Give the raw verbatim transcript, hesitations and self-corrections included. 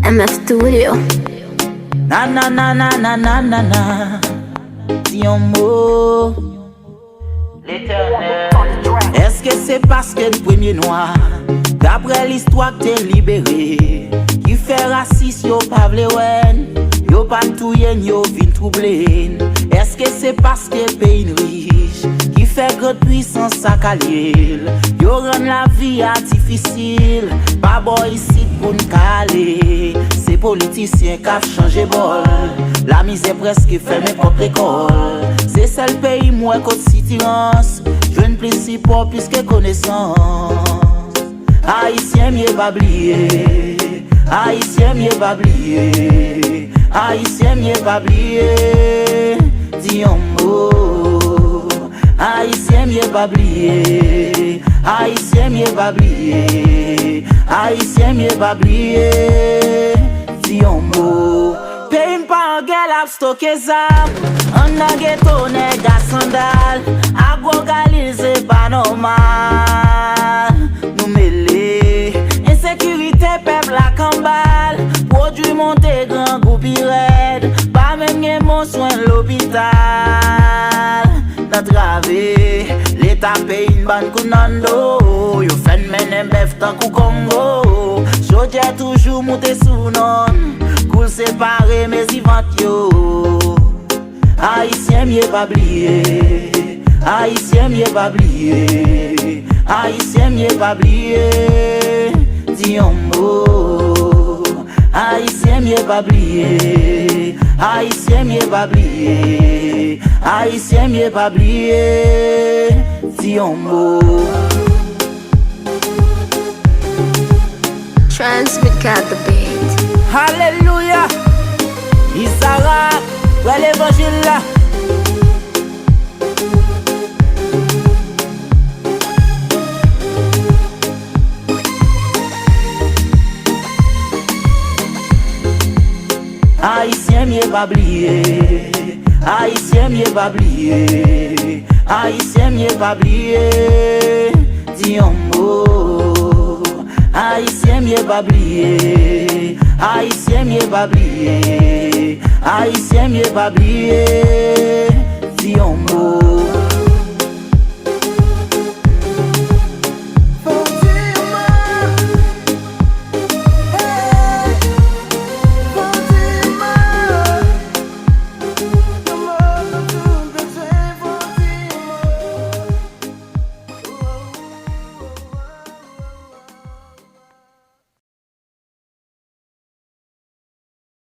M F Studio. Na na na na na na na na. Di yon mo. Letènèl. Èske se paske n premye nwa, daprè listwa k te libere, ki fè rasis yo pa vle wè n, yo pa t touye n, yo vin twouble n? Èske se paske peyi n rich, ki fè gran pwisans sa kalye l, yo rann lavi a difisil, pa bò isit pou n ka ale? Se politisyen k ap chanje bòl. Lamizè prèske fèmen pòt lekòl. Se sèl peyi m wè kot sitirans jwenn plis sipò plis ke konesans. Ayisyen m ye pa bliye. Ayisyen m ye pa bliye. Ayisyen m ye pa bliye. Di yon mo. Ayisyen m ye pa bliye. Ayisyen m ye pa bliye. Ayisyen m ye pa bliye. Di yon mo. Peyi m pa an gè l ap stoke zam. Anndan geto nèg a sandal. Agwo galil se pa nòmal. Nou mele. Ensekirite pèp la kanbal. Pwodui monte grangou pi rèd. Pa menm gen bon swen lopital. Nan trave, leta peyi n ban kounando. Yo fè n mennen bèf tankou Kongo. Chodyè toujou moute sou non n. Kou l separe mezi vant yo. Ayisyen m ye pa bliye. Ayisyen m ye pa bliye. Ayisyen m ye pa bliye. Di yon mo. Ayisyen m ye pa bliye. Ayisyen m ye pa bliye. Ayisyen m ye pa bliye. Di yon mo. Transmit got the beat. Alelouya. Izarak, prè levanjil la. Ayisyen m ye pa bliye. Ayisyen m ye pa bliye. Ayisyen m ye pa bliye. Di yon mo. Ayisyen m ye pa bliye. Ayisyen m ye pa bliye. Ayisyen m ye pa bliye. Di yon mo.